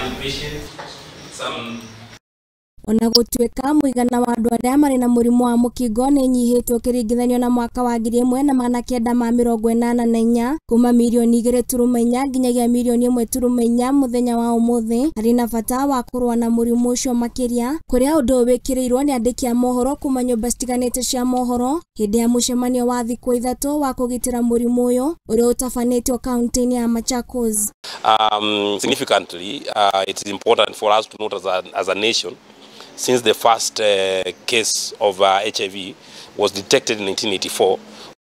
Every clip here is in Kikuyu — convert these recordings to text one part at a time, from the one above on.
Impatient, some Ona gũtuĩka mũigana wa andũ arĩa marĩ na mũrimũ wa mũkingo nĩ ũnyihĩte ũkĩringithanio na mwaka wa 1984 kuma mirioni 2.4 nginyagia mirioni 1.4 mũthenya wa ũmũthĩ, harĩ na bata wa kũrũa na mũrimũ ũcio makĩria, kũrĩa ũndũ ũyũ wĩkĩrĩirwo nĩ andĩki a mohoro kuma nyũmba citiganĩte cia mohoro hĩndĩ ya mũcemanio wa thikũ 3 wa kũgitĩra mũrimũ ũyũ ũrĩa ũtabanĩtio kaunti-inĩ ya Machakos. Significantly, it is important for us to note as a nation, since the first case of HIV was detected in 1984.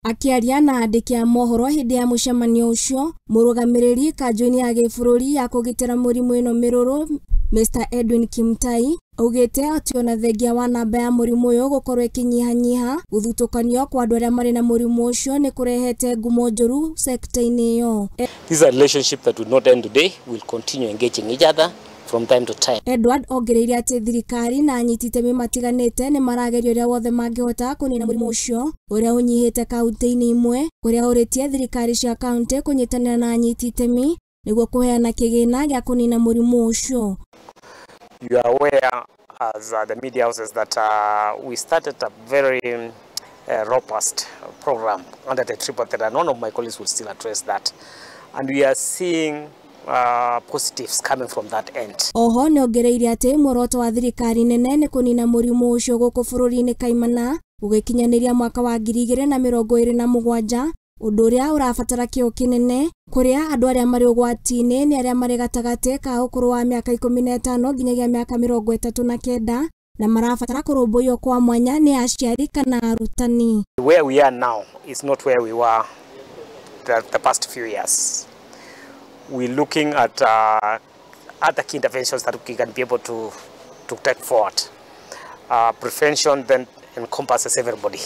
Akĩaria na andĩki a mohoro hĩndĩ ya mũcemanio ũcio, mũrũgamĩrĩri kanjũ-inĩ ya gĩbũrũri ya kũgitĩra mũrimũ ĩno mĩrũrũ Mr Edwin Kimtai augĩte atĩ ona thengia wa namba ya mũrimũ ũyũ gũkorwo ĩkĩnyihanyiha, gũthutũkanio kwa andũ arĩa marĩ na mũrimũ ũcio nĩ kũrehete ngumo njũru sekta-inĩ ĩyo. This is a relationship that will not end today. We'll continue engaging each other from time to time. Edward ongereire atĩ thirikari na anyiti itemi matiganĩte nĩ marageria ũrĩa wothe mangĩhota kũnina mũrimũ ũcio ũrĩa ũnyihĩte kaunti-inĩ imwe, kũrĩa ũrĩtie thirikari cia kaunti kũnyitanĩra na anyiti itemi nĩguo kũheana kĩgĩna gĩa kũnina mũrimũ ũcio. You are aware as the media houses that we started a very robust program under the triple threat, and one of my colleagues will still address that. And we are seeing positives coming from that end. Oho nĩongereire atĩ muoroto wa thirikari nene nĩ kũnina mũrimũ ũcio gũkũ bũrũri-inĩ kaimana gũgĩkinyanĩria mwaka wa 2027, ũndũ ũrĩa ũrabatara kĩo kĩnene kũrĩa andũ arĩa marĩ ũgwati-inĩ nĩ arĩa marĩ gatagatĩ ka ũkũrũ wa mĩaka 15 nginyagia mĩaka 39 na marabatara kũrũmbũiyo kwa mwanya nĩ aciari kana arutani. Where we are now is not where we were the past few years. We're looking at other key interventions that we can be able to take forward. Prevention then encompasses everybody,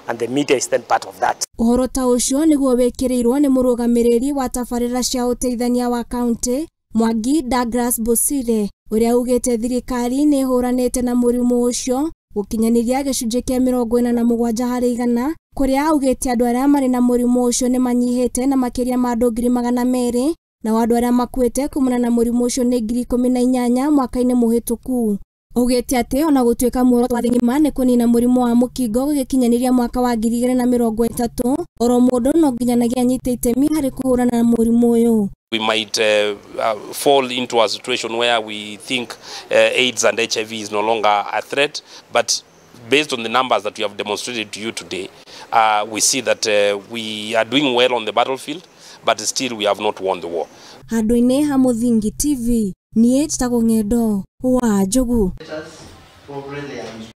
and the media is then part of that. Ũhoro ta ũcio nĩguo wĩkĩrĩirwo nĩ mũrũgamĩrĩri wa tabarĩra cia ũteithania wa kaunti Mwangi Douglas Bosire, ũrĩa ugĩte thirikari nĩ ĩhũranĩte na mũrimũ ũcio gũkinyanĩria gĩcunjĩ kĩa 47 harĩ igana, kũrĩa augĩte andũ arĩa marĩ na mũrimũ ũcio nĩ manyihĩte na makĩria ma andũ 200,000 na andũ arĩa makuĩte kumana na mũrimũ ũcio nĩ 18,000 mwaka-inĩ mũhĩtũku. Augĩte atĩ ona gũtuĩka muoroto wa thĩ ng'ima nĩ kũnina mũrimũ wa mũkingo gũgĩkinyanĩria mwaka wa 2030, oro mũndũ no nginyanagia anyite itemi harĩ kũhũrana na mũrimũ ũyũ. We might fall into a situation where we think AIDS and HIV is no longer a threat, but based on the numbers that we have demonstrated to you today, we see that we are doing well on the battlefield, but still we have not won the war. Handũ-inĩ ha Mũthingi TV, niĩ njĩtagwo Ng'endo wa Njogu. Probably they are